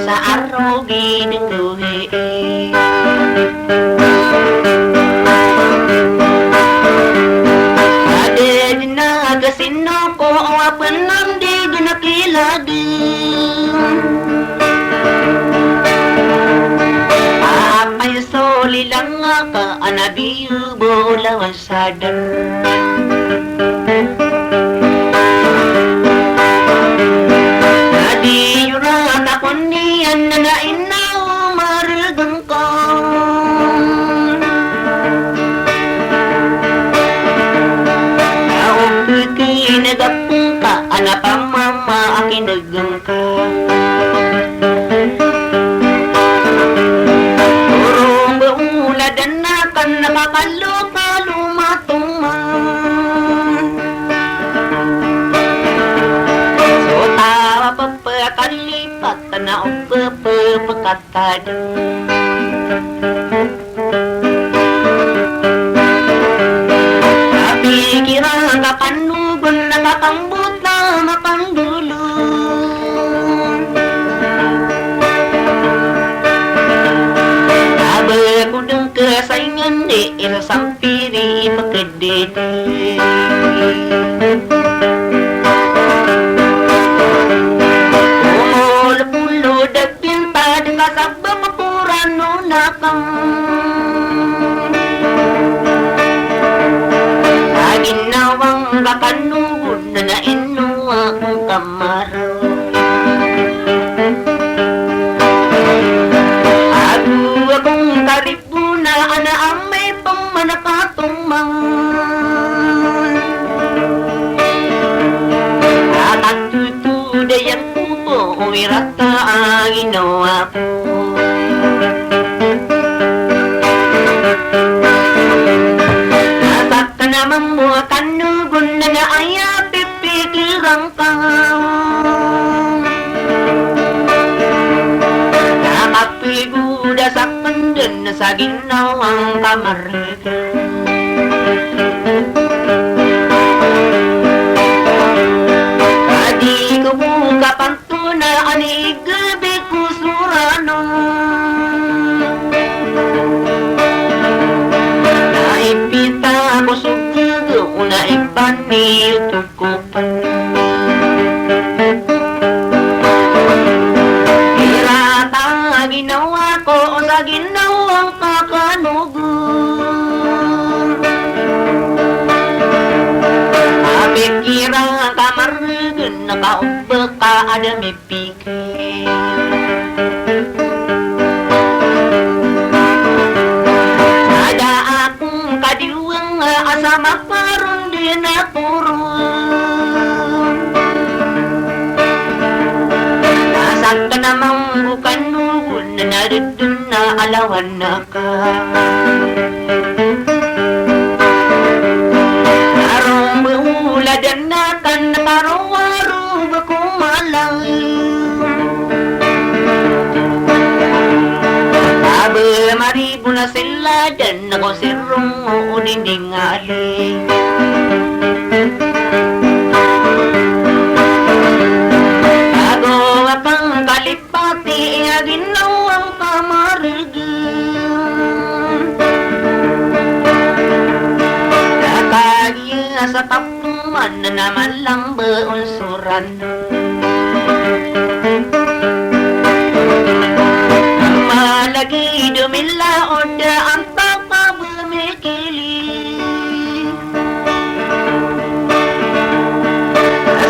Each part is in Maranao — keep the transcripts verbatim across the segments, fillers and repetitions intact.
sa arogid ko hii. Adn a kasino ko a pnandig na kiladn. Apay so lilang ka a nabiyo bo lawan sadn. Na di yo ra takon iyan na ina o margn ka. Na o pkinagapn ka a na pamama a kinagn ka. Orong ba oladan akan na kakalo-kalo matoman. So taw a pphakalipat na o pphakatad. Kapikiran ka kanogon na kakambot na makandolon. Kabakod ka sa ingd i isa sampiri i pkdidi. Omolopolo da pintad ka sa bang poran o nakang. Sa ginawang ka kanogon na ino akong kamaraw. Ago akong karibona a na amay pman a katomang. Atatotod ayan ko bo o irata a ginawa ko. Na sakn a mambo a kanogon na aya pipikiran ka. Na kapigoda sakn dn sa ginawang kamarg. Ka di ko bo kapantonaan i gabi ko sorano. Na ipita ko so gagaw na ipaniyoto ko pn. Irata a ginawa ko sa ginawang ka kanogon. Kapikiran ka margn na kaoba ka a da mipikir. Sa da akong kadiwang a sa maparon dn ako ron. Na sakn a mambo kanogon na da dn a alawan ka. Karong ba oladan akan na karowaro ba ko malang. Aba maribona siladan na ko sirong o dinding ali. Ago a pangkalip pati a ginawang kamargn. Na kagiya sa tapoman na malamba on so rano. Malagid o milaod a antaa ka ba mikili.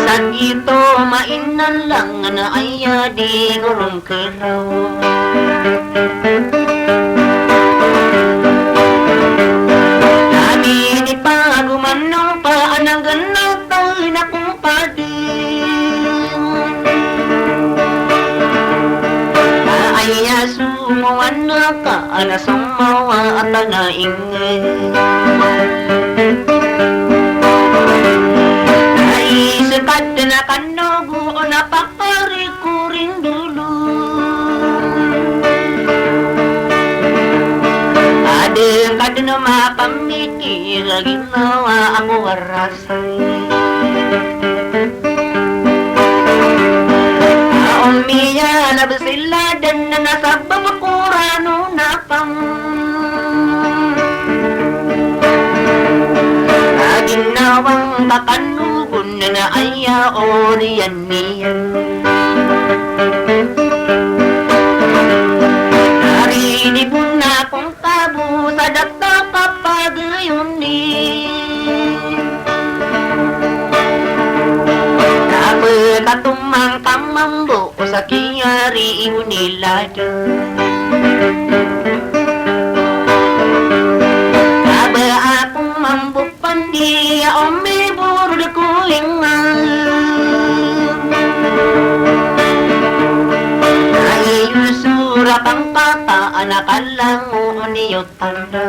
Sa gioto mainan langon a aya di goron keraw. Kami di pagomanan pa anang ganatan akong padi. Aya somowan ka a na somawa a tana ingd. Ay, sekad na kanogo o na pakarikoring dolo. Adeng ka den a mapamikir a ginawa ako a rasay. A omiyan a Besiladan na sabap ko rano na pang a ginawang kakanogon na aya oriyan niyan. Ari di bo na pangkabo sa dakta kapagayon ni. Kapekatomang kamambo o sa kiyari i Bonilada. Kaba ako mambo pandi a omiborod ko inga. Na iyo sora pangkata a na kalango niyo tanda.